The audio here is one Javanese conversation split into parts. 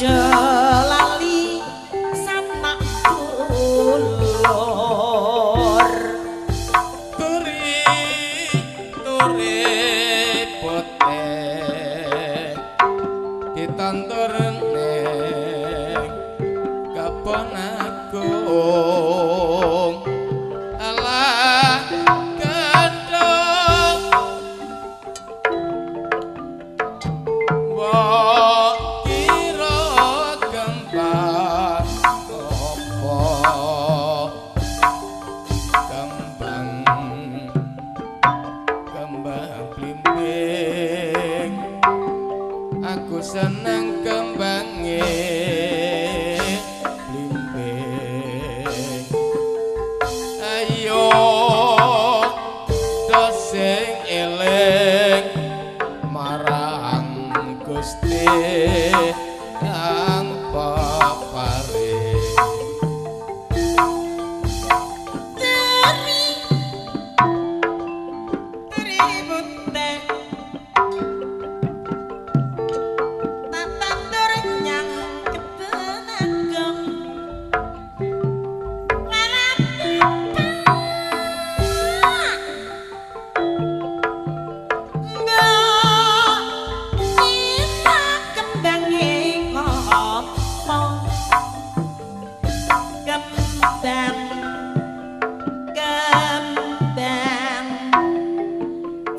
Lali sanak dulur turi turi putih ditandur ning kebon agung alah gendhong aku seneng kembange blimbing. Ayo do sing eling marang Gusti kang papare.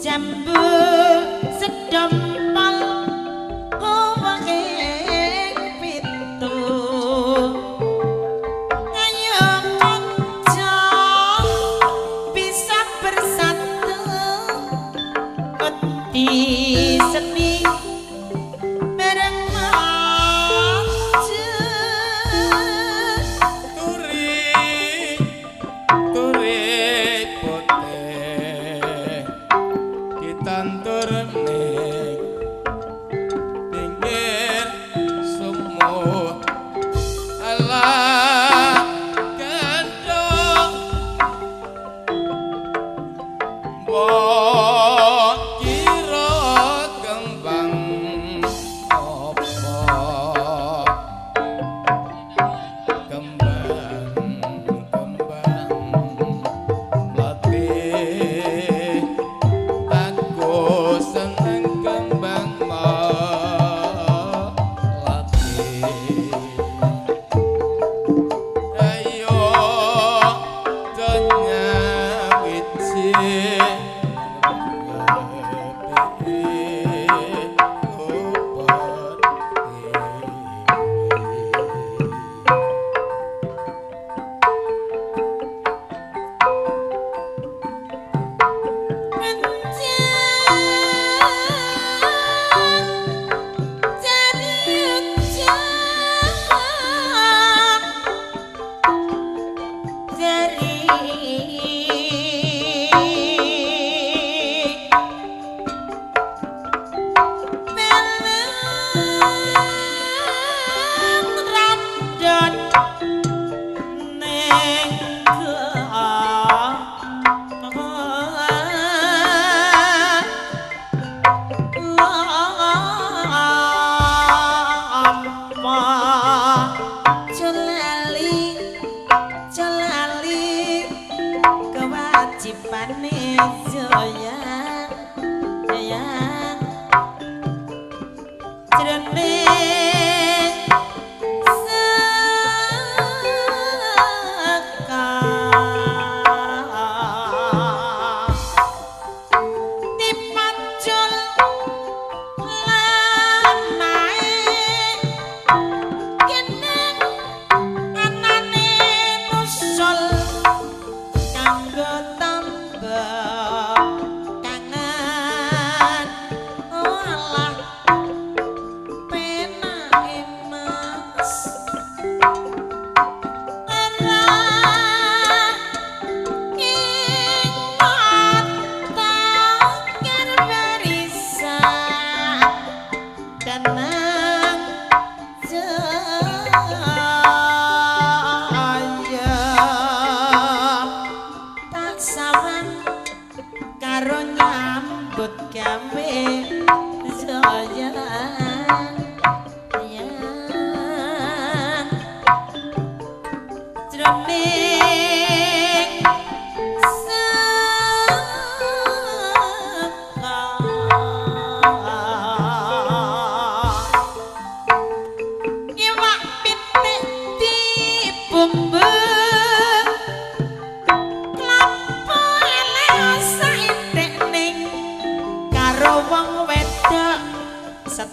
Jambu sedempal kuweke pitu ayo kanca bisa bersatu wedi seni bareng maju turi turi putih ditandur ning pinggir sumur alah gendhong mbok kira kembang apa kembang kembang mlati aku seneng kembang melati. Ayo do nyawiji kewajibane joyan joyan jroning sekar.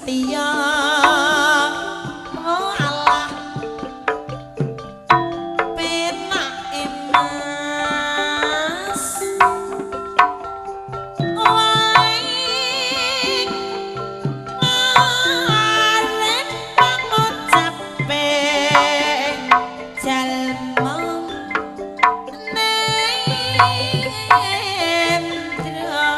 Setia oh Allah penake Mas wae maren pangucape jalma nendra.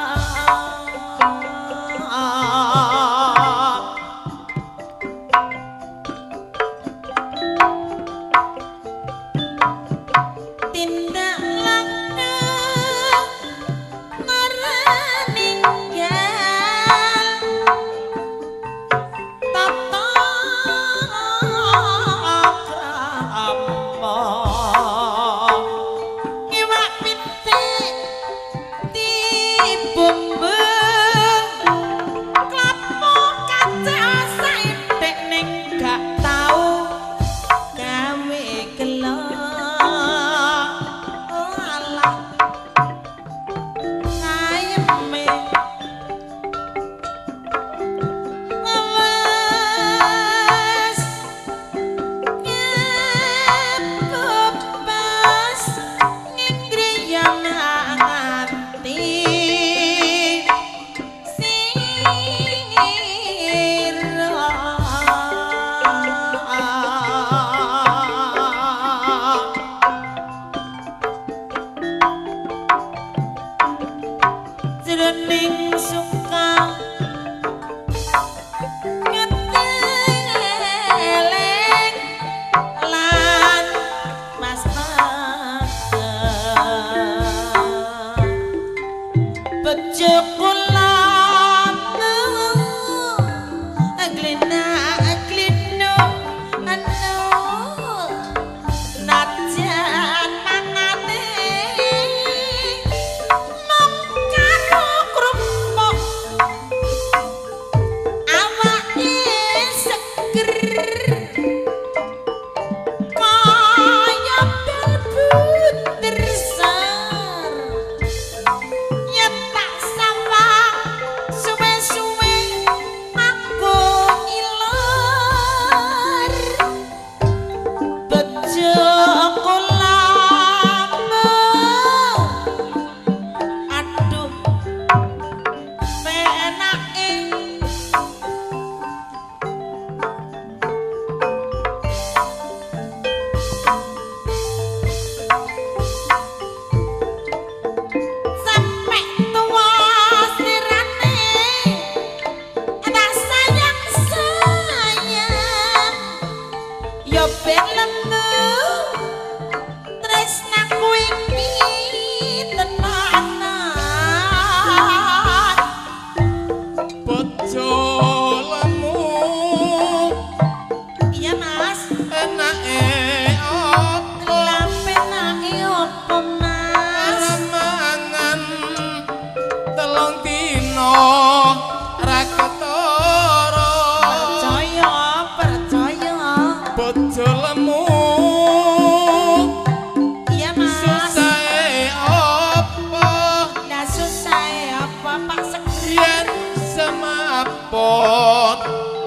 Tindak laku ora ninggal tata krama iwak pitik dibumbu klapo kaca saithik ning gak tau gawe gelo. Alah ngayeme awas kebebas ning griya nganti sira. Jroning suka ngeteling lan Mas Pake bejo kula glina glino anu najan mangane mung karo krupuk awake seger kaya bal butir ser yen tak sawang suwe-suwe aku ngiler bejo kulamu aduh penake sampe tuwa sirane tak sayang sayang ya ben lemu tresnaku iki tenanan. Bojo lemu Iya Mas, enake apa lah penake opo Mas? mangan telung dina ra ketara. Percaya, percaya. Bojo lemu Iya Mas. susahe apa Lah susahe apa Pak Seger? yen semaput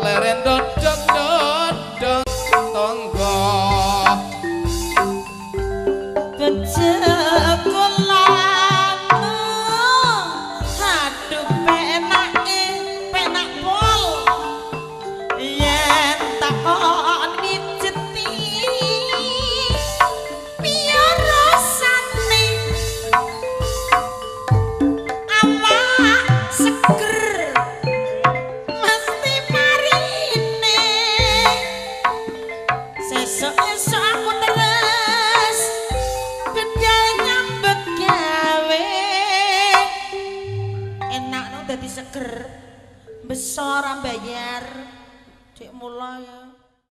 leren dodok dodok tangga. Bejo kulamu aduh penake penak pol yen tak kon mijeti piye rasane awak seger mesti marine sesuk esuk aku terus bedal nyambut gawe enak no dadi seger besar bayar cek mula ya.